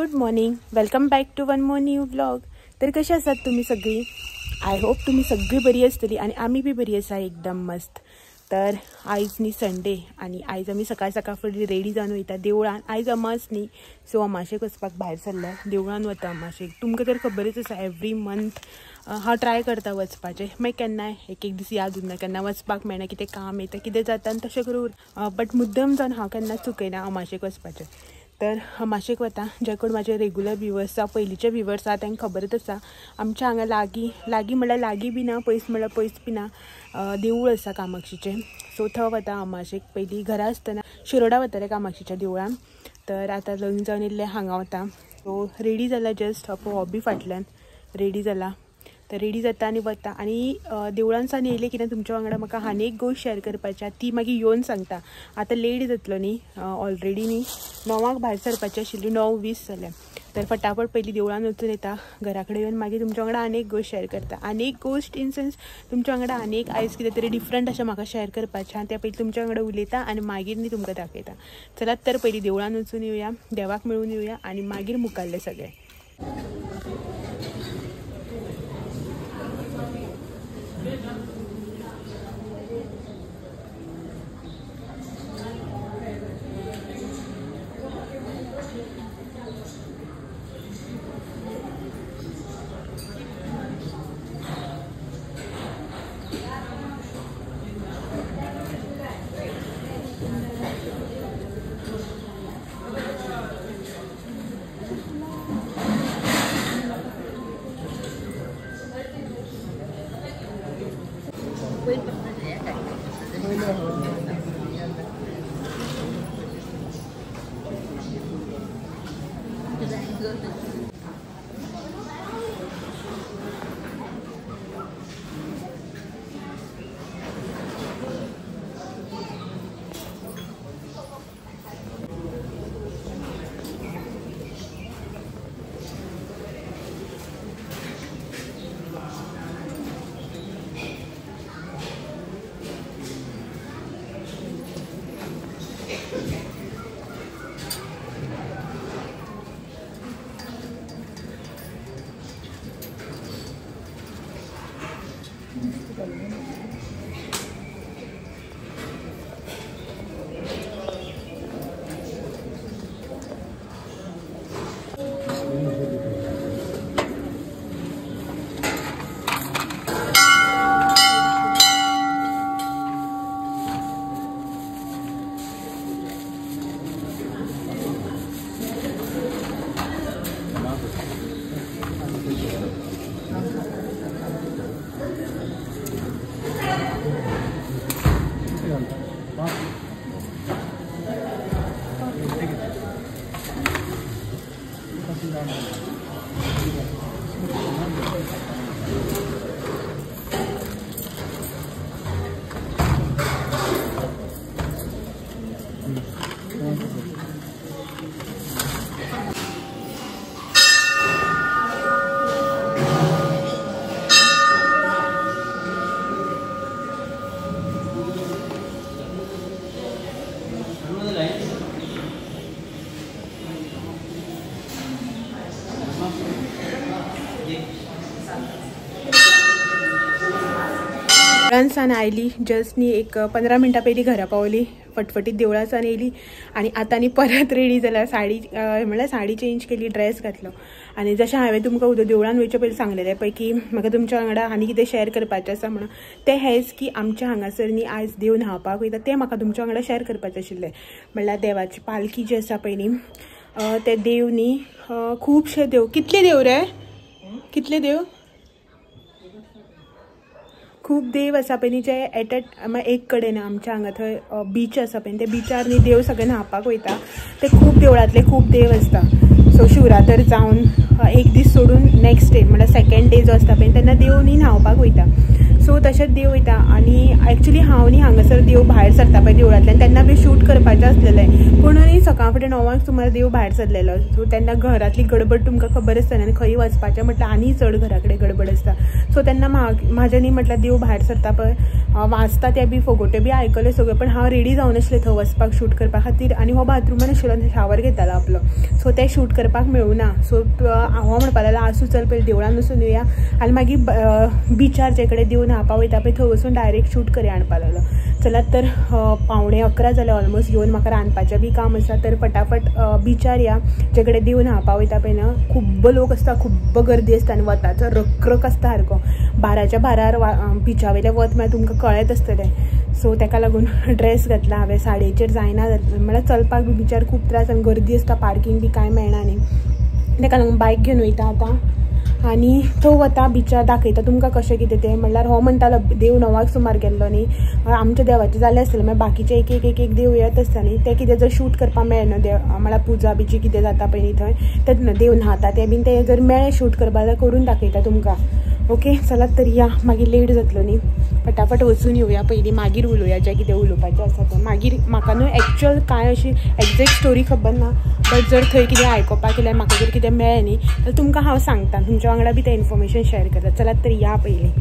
Good morning, welcome back to one more new vlog. तर कशी आसात तुम्ही सगळी? I hope तुम्ही सगळी बरी आसतली आणि आम्ही बी बरी आसा एकदम मस्त। तर आयज न्ही संडे आणि आयज आमी सकाळ सकाळ फुडें रेडी जावन वयता देवळान। आयज अमास न्ही, सो अमाशेक वचपाक भायर सरल्या, देवळान वता अमाशेक। तुमकां तर खबरच आसा एवरी मंथ हांव ट्राय करता वचपाचें, मागीर केन्नाय एक एक दीस याद उरना, केन्ना वचपाक मेळना, कितें काम येता, कितें जाता आनी तशें करून, बट मुद्दम जावन हांव केन्ना चुकयना अमाशेक वचपाचें। तर अमाशेक वता, जे कोण म्हाजे रेगुलर व्युवर्स आसा, पयलींचे व्युवर्स आसा तांकां खबरच आसा आमच्या हांगा लागीं लागीं म्हणल्यार लागीं बी ना, पयस म्हणल्यार पयस बी ना, देवूळ आसा कामाक्षीचें। सो थंय वता अमाशेक। पयलीं घरा आसतना शिरोडा वताले कामाक्षीच्या देवळान, तर आतां लग्न जावन येयल्लें हांगा वता। सो रेडी जाला, जस्ट हो बी फाटल्यान रेडी जाला, तर रेडी जाता आनी वता। आनी देवळान सावन येयलें कितें तुमच्या वांगडा म्हाका आनी एक गोश्ट शेअर करपाची आसा, ती मागीर येवन सांगता। आतां लेट जातलो न्ही, ऑलरेडी न्ही 9 भायर सरपाची आशिल्ली, 9:20 जाल्या। तर फटाफट पयलीं देवळान वचून येता, घरा कडेन येवन मागीर तुमच्या वांगडा आनी एक गोश्ट शेअर करता। आनी एक गोश्ट इन सेन्स तुमच्या वांगडा आनी एक आयज कितें तरी डिफरंट अशें म्हाका शेअर करपाचें आसा, तें पयलीं तुमच्या वांगडा उलयता आनी मागीर न्ही तुमकां दाखयता। चलात तर पयलीं देवळान वचून येवया, देवाक मेळून येवया आनी मागीर मुखाल्लें सगळें। देवळान आयली जस्ट न्ही एक 15 मिनटां पयलीं घरा पावली, फटफटीत देवळासान येयली आनी आतां न्ही परत रेडी जाल्या, साडी म्हणल्यार साडी चेंज केली, ड्रेस घातलो। आनी जशें हांवें तुमकां उदक देवळान वयचे पयलीं सांगलेलें पळय की म्हाका तुमच्या वांगडा आनी कितें शेअर करपाचें आसा म्हणून, तें हेंच की आमच्या हांगासर न्ही आयज देव न्हांवपाक वयता, तें म्हाका तुमच्या वांगडा शेअर करपाचें आशिल्लें। म्हणल्यार देवाची पालखी जी आसा पळय न्ही, ते देव न्ही खुबशे देव, कितले देव रे, कितले देव, खूब देव आसा पळय न्ही, जे एट अ एक कडेन आमच्या हांगा थंय बीच आसा पळय, ते बिचार न्ही देव सगळे न्हांवपाक वयता, ते खूब देवळांतले खूब देव आसता। सो शिवरात्र जावन एक दीस सोडून नेक्स्ट डे म्हणल्यार सेकेंड डे जो आसता पळय तेन्ना देव न्ही न्हांवपाक वयता। सो तशेंच देव वयता आनी एक्चुली हांव न्ही हांगासर देव भायर सरता पळय देवळांतल्यान तेन्ना बी शूट करपाचें आसलेलें पूण न्ही सकाळ फुडें 9 सुमार देव भायर सरलेलो. सो तेन्ना घरांतली गडबड तुमकां खबर आसता आनी खंय वचपाचें म्हटल्यार आनी चड घरा कडेन गडबड आसता. सो तेन्ना म्हाज्या न्ही म्हटल्यार देव भायर सरता पळय वाचता ते बी फोगोट्यो बी आयकल्यो सगळ्यो, पण हांव रेडी जावन आसलें थंय वचपाक शूट करपा खातीर आनी हो बाथरुमान आशिल्लो शावर घेतालो आपलो. सो ते शूट करपाक मेळूना. सो हांव म्हणपाक लागलो आसूं चल पयलीं देवळान वचून येवया आनी मागीर बिचार जे कडेन देव न्हांवपा वयता पळय थंय वचून डायरेक्ट शूट करया म्हणपाक लागलो. चलात तर 10:45 जालें ऑलमोस्ट येवन म्हाका रांदपाचें बी काम आसा तर फटाफट बिचार या जे कडेन देव न्हांवपा वयता पळय न्हू खूब्ब लोक आसता, खूब्ब गर्दी आसता आनी वताचो रखरख आसता सारको. 12च्या 12 बिचा वयलें वत म्हळ्यार तुमकां कळत आसतलें. सो ताका लागून ड्रेस घातला हांवें, साडयेचेर जायना म्हळ्यार चलपाक बी बिचार खूब त्रास आनी गर्दी आसता, पार्कींग बी कांय मेळना न्ही, ताका लागून बायक घेवन वयता आतां आनी थंय वता बिचार दाखयता तुमकां कशें कितें तें. म्हणल्यार हो म्हणटालो देव 9 सुमार गेल्लो न्ही, आमच्या देवाचें जालें आसतलें, मागीर बाकीचे एक एक एक एक देव येत आसता न्ही ते कितें जर शूट करपाक मेळना देव म्हळ्यार पुजा बिजी कितें जाता पळय न्ही थंय ते देव न्हाता ते बीन ते जर मेळ्ळें शूट करपाक जाल्यार करून दाखयता तुमकां. ओके चलात तर या, मागीर लेट जातलो न्ही, फटाफट वचून येवया पयलीं, मागीर उलोवया जें कितें उलोवपाचें आसा तें. मागीर म्हाका न्हू एक्चुअल कांय अशी एग्जॅक्ट स्टोरी खबर ना, बट जर थंय कितें आयकुपाक येयल्यार म्हाका जर कितें मेळ्ळें न्ही जाल्यार तुमकां हांव सांगता, तुमच्या वांगडा बी तें इन्फॉर्मेशन शेअर करता. चलात तर या पयलीं.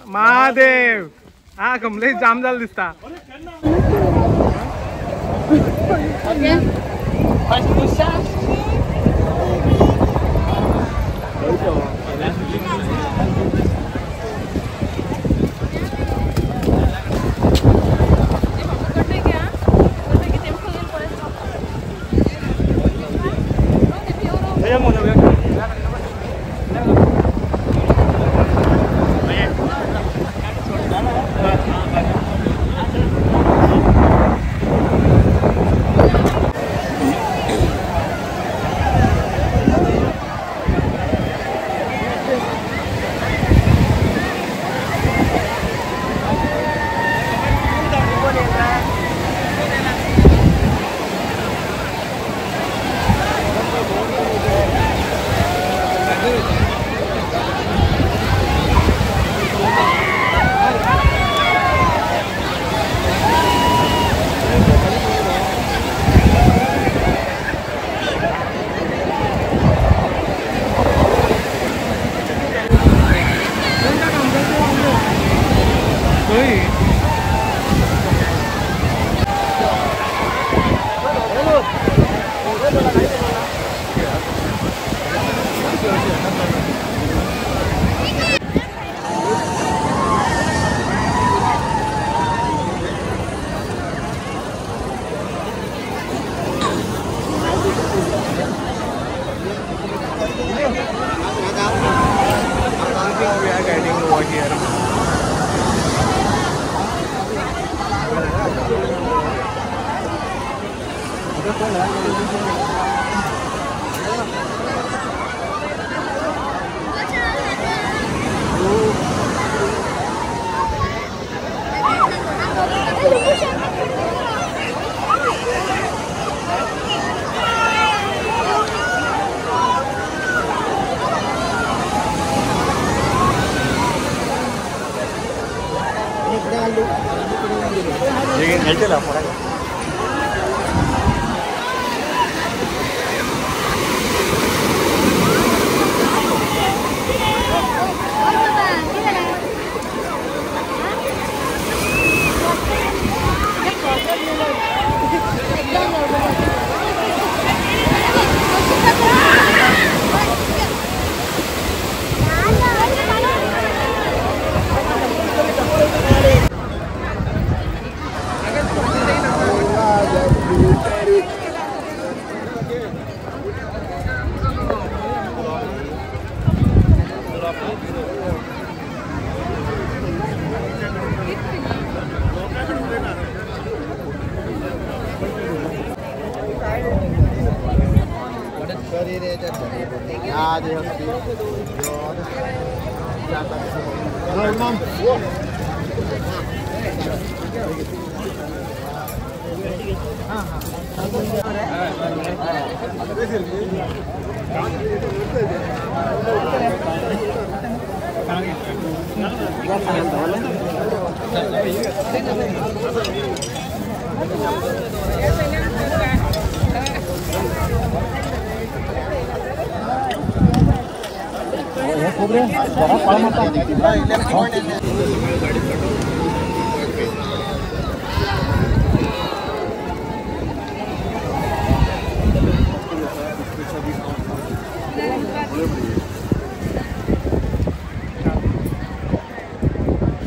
महादेव हा कमलेश जाम जाल दिसता. think we are getting over here.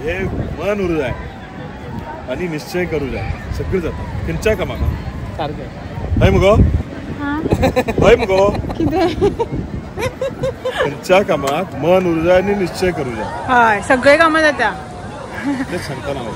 हे मन उरू जाय आणि निश्चय करू जाय सगळं जाता खंयच्या कामाक सारकें हय मुगो हय मुगो खंयच्या कामाक मन उरू जाय आनी निश्चय करू जाय. हय सगळे कामां जाता तेच सांगता ना हांव.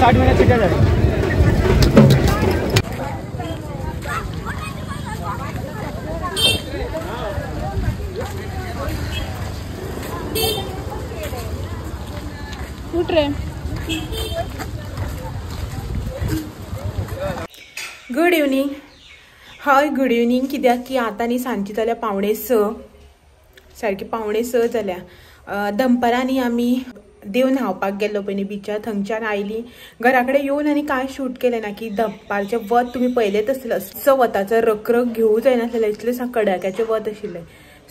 60 मिनट चुका जाए। उठ रे। Good evening. हय गुड इवनिंग कित्याक की आतां न्ही सांजची जाल्या 5:45, सारकी 5:45 जाल्या। दनपरां न्ही आमी देव न्हांवपाक गेल्लो पळय न्ही बिचार, थंयच्यान आयली घरा कडेन येवन आनी कांय शूट केलें ना की दनपारचें वत तुमी पळयलेंच आसतलें, असो वताचो रखरख घेवूं जायनासलें, इतलें कडाक्याचें वत आशिल्लें।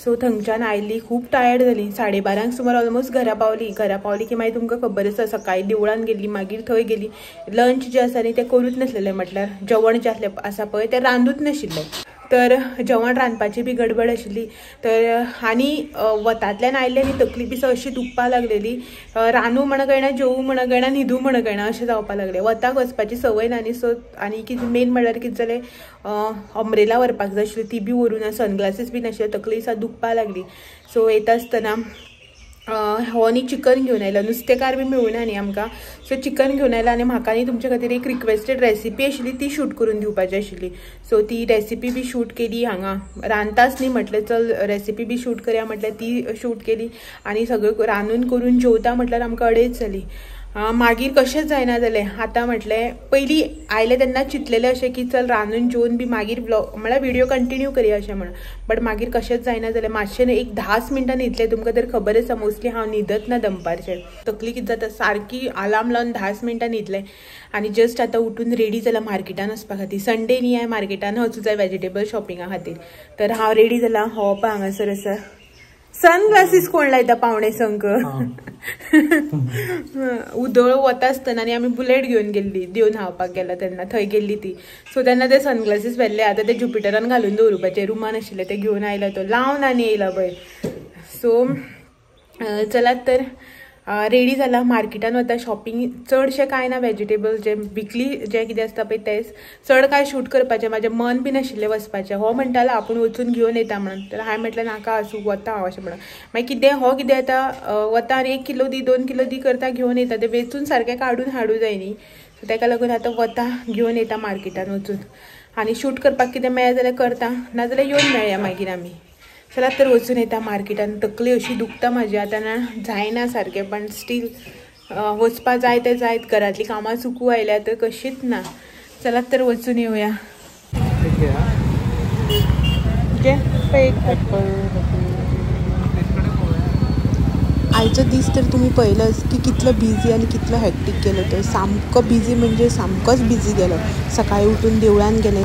सो थंयच्यान आयली खूब टायर्ड जाली, 12:30 सुमार ऑलमोस्ट घरा पावली। घरा पावली की मागीर तुमकां खबर आसा सकाळीं देवळान गेल्ली, मागीर थंय गेली, लंच जें आसा न्ही तें करूच नासलेलें, म्हटल्यार जेवण जें आसलें आसा पळय तें रांदूच नाशिल्लें, तर जेवण रांदपाची बी गडबड आशिल्ली। तर आनी वतांतल्यान आयलें न्ही तकली बी अशी दुखपाक लागलेली, रांदू म्हण कळना, जेवू म्हण कळना, न्हिदू म्हण कळना अशें जावपाक लागलें। वताक वचपाची संवय ना न्ही, सो आनी कितें मेन म्हणल्यार कितें जालें, अम्ब्रेला व्हरपाक जाय आशिल्ली ती बी व्हरूं ना, सनग्लासीस बी नाशिल्ले, तकली सा दुखपाक लागली। सो येता आसतना हो न्ही चिकन घेवन आयलो, नुस्तेकार बी मेळुना न्ही आमकां, सो चिकन घेवन आयलो आनी म्हाका न्ही तुमचे खातीर एक रिक्वेस्टेड रेसिपी आशिल्ली ती शूट करून दिवपाची आशिल्ली। सो ती रेसिपी बी शूट केली, हांगा रांदताच न्ही म्हटलें चल रेसिपी बी शूट करया म्हटलें, ती शूट केली आनी सगळें रांदून करून जेवता म्हटल्यार आमकां 2:30 जाली। मागीर कशेंच जायना जालें। आतां म्हटलें पयलीं आयलें तेन्ना चिंतलेलें अशें की चल रांदून जेवन बी मागीर व्लॉग म्हळ्यार व्हिडियो कंटिन्यू करया अशें म्हणून, बट मागीर कशेंच जायना जालें। मातशें न्ही एक 10 मिनटां न्हिदलें, तुमकां तर खबर आसा मोस्टली हांव न्हिदत ना दनपारचें, तकली कितें जाता सारकी आलार्म लावन 10 मिनटां न्हिदलें आनी जस्ट आतां उठून रेडी जालां मार्केटान वचपा खातीर। संडे न्ही हांवें मार्केटान वचूं जाय वेजिटेबल शॉपिंगा खातीर, तर हांव रेडी जालां। हो पळय हांगासर आसा सनग्लासीस कोण लायता 5:45? उदळ वता आसतना आनी आमी बुलेट घेवन गेल्ली, देव न्हांवपाक गेला तेन्ना थंय गेल्ली ती, सो तेन्ना ते सनग्लासीस व्हेल्ले, आतां ते जुपिटरान घालून दवरुपाचे, रुमान आशिल्ले ते घेवन आयला, तो लावन आनी येयला पळय। सो चलात तर रेडी जाला, मार्केटान वता शॉपिंग चडशें कांय ना, वेजिटेबल जे विकली जे कितें आसता पळय तेच, चड कांय शूट करपाचें म्हाजें मन बी नाशिल्लें वचपाचें। हो म्हणटालो आपूण वचून घेवन येता म्हणून, तर हांवें म्हटलें नाका आसूं वता हांव अशें म्हणून। मागीर कितें हो कितें येता वता आनी 1 किलो दी 2 किलो दी करता घेवन येता, तें वेचून सारकें काडून हाडूं जाय न्ही, सो तेका लागून आतां वता घेवन येता मार्केटान वचून आनी शूट करपाक कितें मेळ्ळें जाल्यार करता, नाजाल्यार येवन मेळया मागीर आमी। चला तर वचून येता मार्केटान, तकली अशी दुखता म्हाजी आतां ना जायना सारकें, पण स्टील वचपा जाय तें जायत, घरांतली कामां चुकू आयल्या तर कशीच ना। चला तर वचून येवया। आयचो दीस तर तुमी पळयलोच की कितलो बिजी आनी कितलो हॅक्टीक गेलो तो, सामको बिजी म्हणजे सामकोच बिजी गेलो। सकाळी उठून देवळान गेले,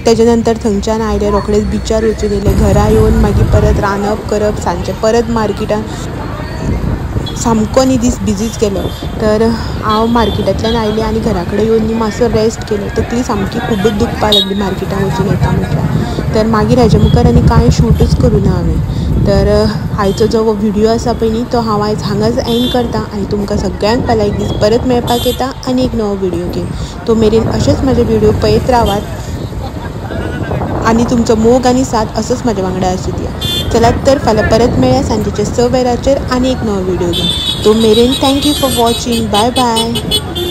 तेच्या नंतर थंयच्यान आयले रोखडेच बिचार वचून येयले, घरा येवन मागीर परत रांदप करप, सांजचें परत मार्केटान, सामको न्ही दीस बिजीच गेलो। तर हांव मार्केटांतल्यान आयलें आनी घरा कडेन येवन न्ही मातसो रेस्ट केलो, तकली सामकी खुबूच दुखपाक लागली मार्केटान वचून येता म्हटल्यार। तर मागीर हेज्या मुखार आनी कांय शूटूच करूं ना हांवें। तर आयचो जो व्हिडियो आसा पळय न्ही तो हांव आयज हांगाच एंड करता आनी तुमकां सगळ्यांक फाल्यां एक दीस परत मेळपाक येता आनी एक नवो व्हिडियो घेवन। तो मेरेन अशेंच म्हाजे व्हिडियो पळयत रावात आनी तुमचो मोग आनी साथ असोच म्हाज्या वांगडा आसूं दिया। चलात तर फाल्यां परत मेळया सांजेचे 6 वरांचेर आनी एक नवो व्हिडियो घेवन। तो मेरेन thank you for watching, bye bye.